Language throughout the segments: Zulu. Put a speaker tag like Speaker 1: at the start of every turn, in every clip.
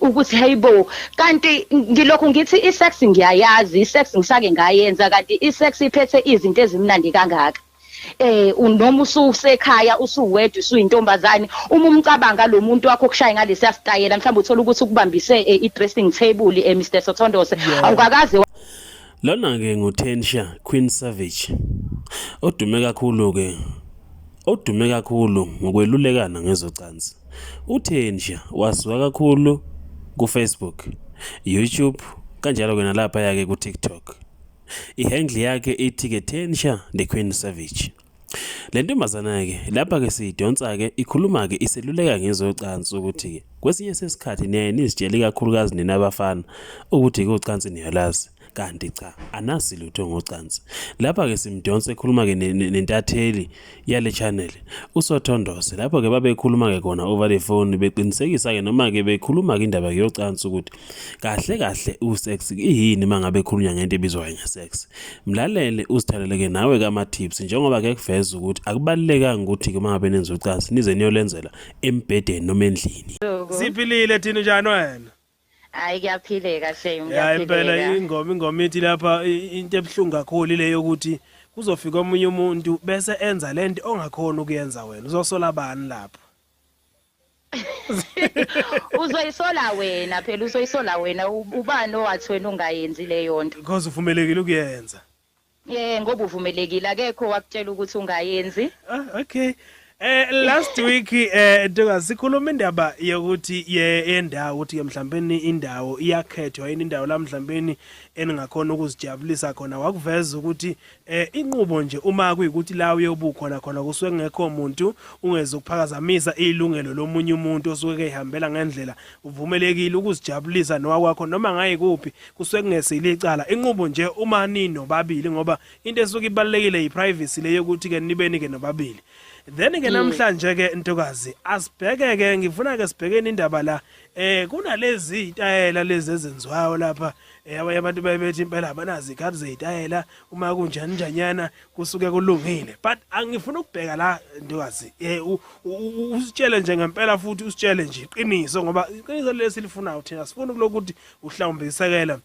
Speaker 1: Ukuthi hayibo, kanti ngilokhu ngithi isex ngiyayazi, isex ngisake ngayenza, kanti isex iphethe izinto ezimnandi kangaka. Noma ususekhaya usuwedwa usuyintombazane, uma umcabanga lo muntu wakho okushaya ngalesiya stayela, mhlawumbe uthola ukuthi ukubambise i-dressing table, Mr Sothondose, awukakaze.
Speaker 2: Lona-ke nguTensha Queen Savage, odume kakhulu-ke, odume kakhulu ngokwelulekana ngezocansi. UTensha waziwa kakhulu ku-Facebook, YouTube, kanjalo-ke nalaphaya-ke ku-TikTok. I-handle yakhe ithi-ke Tensha the Queen Savage. Le ntombazana-ke lapha-ke siyidonsa-ke ikhuluma-ke iseluleka ngezocansi ukuthi-ke kwesinye sesikhathi niyaye nizitshele ikakhulukazi nina abafana ukuthi-ke ucansi niyalazi, kanti cha, anazi lutho ngocansi. Lapha-ke simdonsa ekhuluma-ke nentatheli yale channel uSothondose. Lapho-ke babekhuluma-ke khona over the phone, beqinisekisa-ke noma-ke bekhuluma-ke indaba yocansi ukuthi kahle kahle usex iyini uma ngabe ekhulunywa ngento ebizwa nge-sex. Mlalele uzithalele-ke nawe kama-tips, njengoba-ke kuveza ukuthi akubalulekanga ukuthi-ke uma ngabe nenza ucansi nize niyolenzela embhedeni noma endlini.
Speaker 3: Siphilile thina, njani wena?
Speaker 1: Hayi, kuyaphileka shame.
Speaker 3: Ya impela.
Speaker 1: Kuyaphileka.
Speaker 3: Ingoma ithi lapha into ebuhlungu kakhulu ile yokuthi kuzofika omunye umuntu bese enza lento ongakhona ukuyenza wena. Uzosola bani lapho?
Speaker 1: Uzoyisola wena phela, uzoyisola wena. Ubani owathi wena ungayenzi leyo nto?
Speaker 3: Because uvumelekile ukuyenza.
Speaker 1: Ngoba uvumelekile, akekho wakutshela ukuthi ungayenzi.
Speaker 3: Ah, okay. Last week ntokazi sikhuluma indaba yokuthi ye yendawo, ukuthi ke mhlawumbe indawo iyakhethwa yini, indawo la mhlawumbe eningakhona ukuzijabulisa khona. Wakuveza ukuthi inqubo nje uma kuyikuthi la uyobukhona khona kusuke kungekho umuntu ungeze ukuphakazamisa ilungelo lomunye umuntu osuke ehambela ngendlela, uvumelekile ukuzijabulisa nowakwakho noma ngaye kuphi, kusuke kungesile icala. Inqubo nje uma ninobabili, ngoba into esuke ibalulekile yiprivacy le yokuthi ke nibeni ke nobabili. Then ke namhlanje ke ntokazi asibheke ke, ngifuna ke sibhekeni indaba la kunalezi izitayela lezi ezenziwayo lapha. Abanye abantu bayebethi impela abanazi izikhathi zezitayela, uma kunjani njanyana kusuke kulungile, but angifuna ukubheka la ntokazi, usitshele nje ngempela futhi usitshele nje iqiniso, ngoba iqiniso lesi lifunayo thina, sifuna ukulokuthi uhlawumbe isekela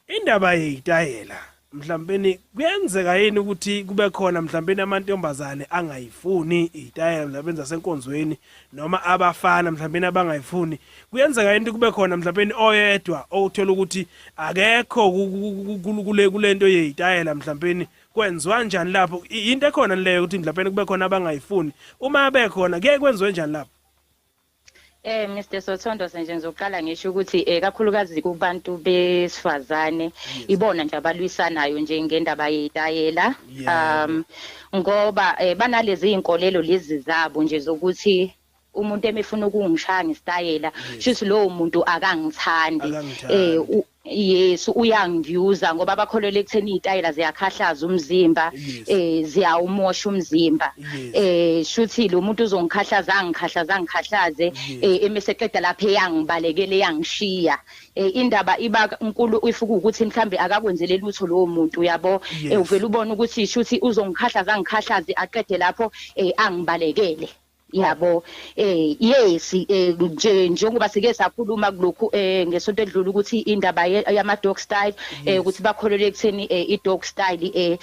Speaker 3: indaba yezitayela. Mhlawumbe kuyenzeka yini ukuthi kube khona mhlawumbe amantombazane angayifuni izitayela mhlawumbe zasenkonzweni, noma abafana mhlawumbe abangayifuni? Kuyenzeka yini kube khona mhlawumbe oyedwa othola ukuthi akekho kule kulento yezitayela? Mhlawumbe kwenziwa njani lapho? Into ekhona leyo ukuthi mhlawumbe kube khona abangayifuni, uma bekhona kuye kwenziwe njani lapho?
Speaker 1: Mr Sothondose, nje ngizoqala ngisho ukuthi kakhulukazi kubantu besifazane ibona nje abalwisanayo nje ngendaba yetayela, ngoba banalezi inkolelo lezi zabo nje zokuthi umuntu emefuna ukungishaya ngesitayela, shuthi lowo muntu akangithandi. Yes, uyangiyuza, ngoba bakholelwa ekutheni izitayela ziyakhahlaza umzimba, ziyawumosha umzimba. Shuthi lo muntu uzongikhahlaza, angikhahlaza, angikhahlaze, emese qeda lapha eyangibalekele, eyangishiya. Indaba iba nkulu ifuka ukuthi mhlambe akakwenzele lutho lowo muntu, uyabo. Uvela ubone ukuthi shuthi uzongikhahlaza, angikhahlaze, aqede lapho angibalekele, yabo. Yes, nje njengoba sike sakhuluma kulokhu ngesonto edlule ukuthi indaba yama dog style, ukuthi bakholelwe ekutheni i dog style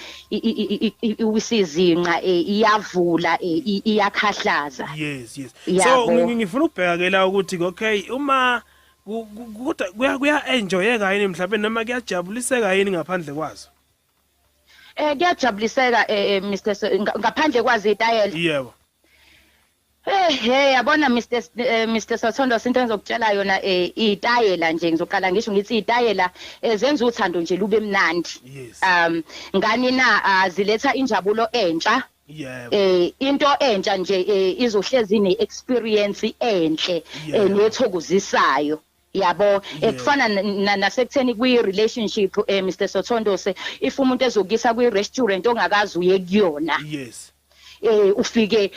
Speaker 1: iwisizinqa, iyavula, iyakhahlaza.
Speaker 3: Yes. So ngifuna ukubheka ke la ukuthi okay, uma kodwa kuya enjoyeka yini mhlawumbe, noma kuyajabuliseka yini ngaphandle kwazo?
Speaker 1: Kuyajabuliseka, Mr ngaphandle kwazo itayela.
Speaker 3: Yebo.
Speaker 1: Hey, yabona Mr Sothondo, into engizokutshela yona, itayela nje, ngizoqala ngisho ngithi itayela zenza uthando nje lube mnandi. Ngani na? Ziletha injabulo entsha. Into entsha nje izohlezi ne experience enhle nethokozisayo, yabo. Kufana nasekutheni kwi relationship, Mr Sothondose, if umuntu ezokuyisa kwi restaurant ongakazi uye kuyona, Ufike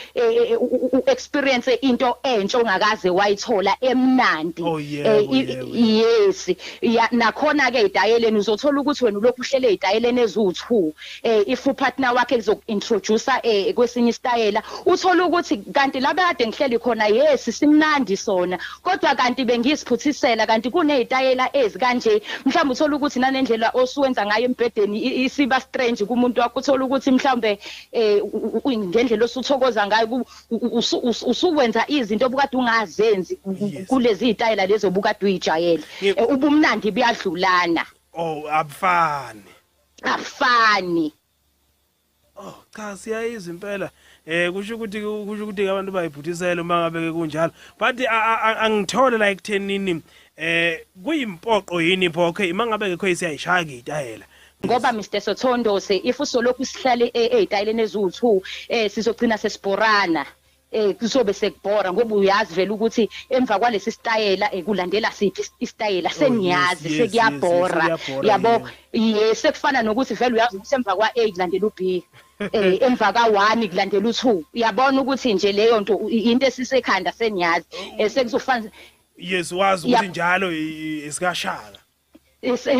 Speaker 1: u-experience into entsha ongakaze wayithola emnandi.
Speaker 3: Oh, yebo, yebo.
Speaker 1: Yes, nakhona ke ezitayeleni uzothola ukuthi wena ulokhu uhlele ezitayeleni eziwu2, if upartner wakhe kuzoku-introduce kwesinye isitayela, uthola ukuthi kanti la kade ngihleli khona, yes, simnandi sona, kodwa kanti bengisiphuthisela, kanti kunezitayela ezikanje. Mhlawumbe uthola ukuthi nanendlela osuwenza ngayo embhedeni isiba strange kumuntu wakho. Uthola ukuthi mhlawumbe ngendlela osuthokoza ngayo usuwenza izinto obukade ungazenzi kulezi zitayela lezo obukade uyijwayele. Ubumnandi buyadlulana.
Speaker 3: Oh, abufani.
Speaker 1: Afani.
Speaker 3: Oh cha, siyayizwa impela. Kusho ukuthi abantu bayiphuthisela uma ngabe ke kunjalo, but angithole la ekuthenini kuyimpoqo yini pho? Okay, uma ngabe ke siyayishaya itayela.
Speaker 1: Ngoba Mr Sothondose, if usolokhu sihlale ezitayeleni eziwu2, sizogcina sesiborana, kuzobe sekubhora, ngoba uyazi vele ukuthi emva kwalesi sitayela kulandela siphi isitayela, seniyazi. Sekuyabhora.
Speaker 3: Sekuyabhora.
Speaker 1: Yabo, yes, sekufana nokuthi vele uyazi ukuthi emva kwa A kulandela uB, emva ka1 kulandela u2. Uyabona ukuthi nje leyo nto into esisekhanda, seniyazi, sekuzofana.
Speaker 3: Yes, wazi ukuthi njalo isikashaka.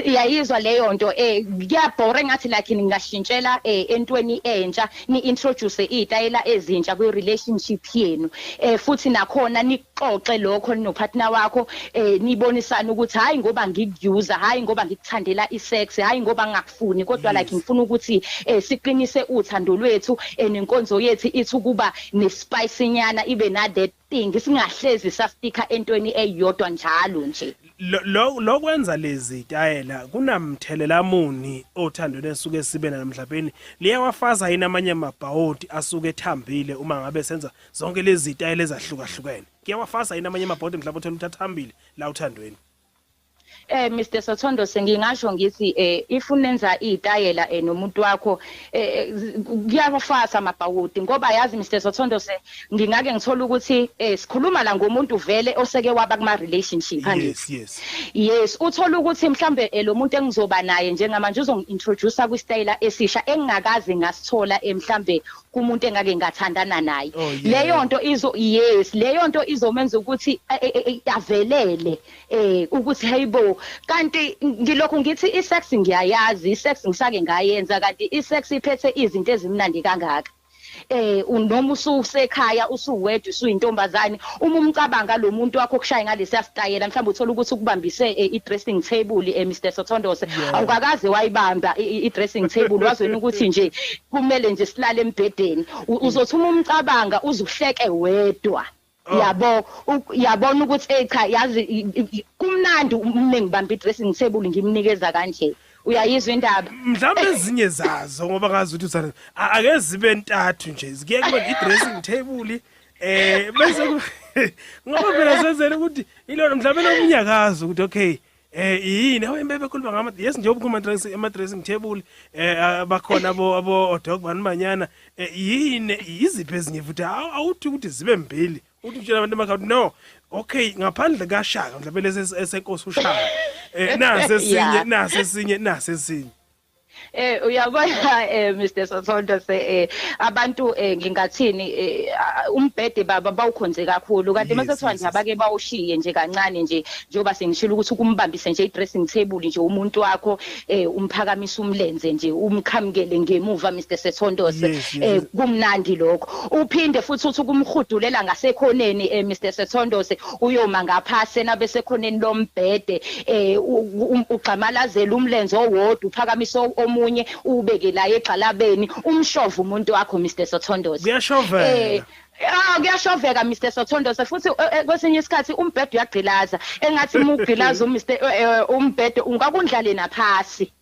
Speaker 1: Iyayizwa leyo nto, kuyabhora. Engathi like ningashintshela entweni entsha, ni introduce izitayela ezintsha kwi relationship yenu, futhi nakhona nixoxe lokho nopartner wakho, nibonisane ukuthi hayi ngoba ngikuyuza, hayi ngoba ngikuthandela isex, hayi ngoba ngingakufuni, kodwa like ngifuna ukuthi siqinise uthando lwethu, nenkonzo yethu ithi ukuba nespice nyana, ibe na that thing, singahlezi sasticka entweni eyodwa njalo nje.
Speaker 3: Lo lokwenza lezi tayela kunamthelela muni othandweni esuke sibe namhlabeni? Liyawafaza yini amanye amabhawodi asuke ethambile uma ngabe senza zonke lezi tayela ezahlukahlukene? Kuyawafaza yini amanye amabhawodi, mhlawumbe uthola ukuthi athambile la uthandweni?
Speaker 1: Mr Sothondo, sengingasho ngithi if unenza izitayela nomuntu wakho, kuyawafasa amabhawodi, ngoba yazi Mr Sothondo, se ngingake ngithola ukuthi sikhuluma la ngomuntu vele oseke waba kuma relationship, angithi?
Speaker 3: Yes.
Speaker 1: Yes, uthola ukuthi mhlambe lo muntu engizoba naye njengamanje uzongi-introduce kwisitayela esisha engingakaze ngasithola mhlambe kumuntu engake ngathandana naye. Leyo nto izo, yes, leyo nto izomenza ukuthi avelele ukuthi hayibo, kanti ngilokhu ngithi isex ngiyayazi, isex ngisake ngayenza, kanti isex iphethe izinto ezimnandi kangaka. Noma ususekhaya usuwedwa, usuyintombazane, uma umcabanga lo muntu wakho kushaya ngalesiya sitayela, mhlawumbe uthola ukuthi ukubambise i-dressing table, Mr Sothondose, awukakaze wayibamba i-dressing table, wazweni ukuthi nje kumele nje silale embhedeni. Uzothi uma umcabanga uzuhleke wedwa. Yabo, yabona ukuthi cha, yazi kumnandi uma ngibamba i-dressing table ngimnikeza kanje. Uyayizwa indaba?
Speaker 3: Mhlawumbe ezinye zazo, ngoba ngazi ukuthi uthanda, ake zibe ntathu nje, zikuye kube i-dressing table, bese ngoba phela senzele ukuthi ilona mhlawumbe nomnyakazo ukuthi okay, yini awu bekhuluma ngama, yes, njengoba kuma dressing ama dressing table, bakhona abo dog bani banyana, yini, iziphi ezinye futhi? Awuthi ukuthi zibe mbili, uthi utshela abantu emakhaya ukuthi no, okay, ngaphandle kaShaka, mhlawumbe lesi esenkosi uShaka, nasi esinye, nasi esinye, nasi esinye.
Speaker 1: Uyabona, Mr Sothondo, se abantu, ngingathini, umbhede baba bawukhonze kakhulu, kanti mase kuthiwa nje abake bawushiye nje kancane nje, njengoba sengishilo ukuthi ukumbambise nje i-dressing table nje umuntu wakho, umphakamisa umlenze nje, umkhamukele ngemuva, Mr Sethondose, kumnandi lokho. Uphinde futhi uthi kumhudulela ngasekhoneni, Mr Sethondose, uyoma ngaphasi nabesekhoneni lombhede, ugxamalazela umlenze owodwa, uphakamisa omunye, ubeke la egxalabeni, umshovo umuntu wakho, Mr Sothondose.
Speaker 3: Kuyashovela.
Speaker 1: Ah, kuyashoveka, Mr Sothondose. Futhi kwesinye isikhathi umbhede uyagqilaza, engathi uma ugqilaza uMr umbhede ungakundlale naphasi.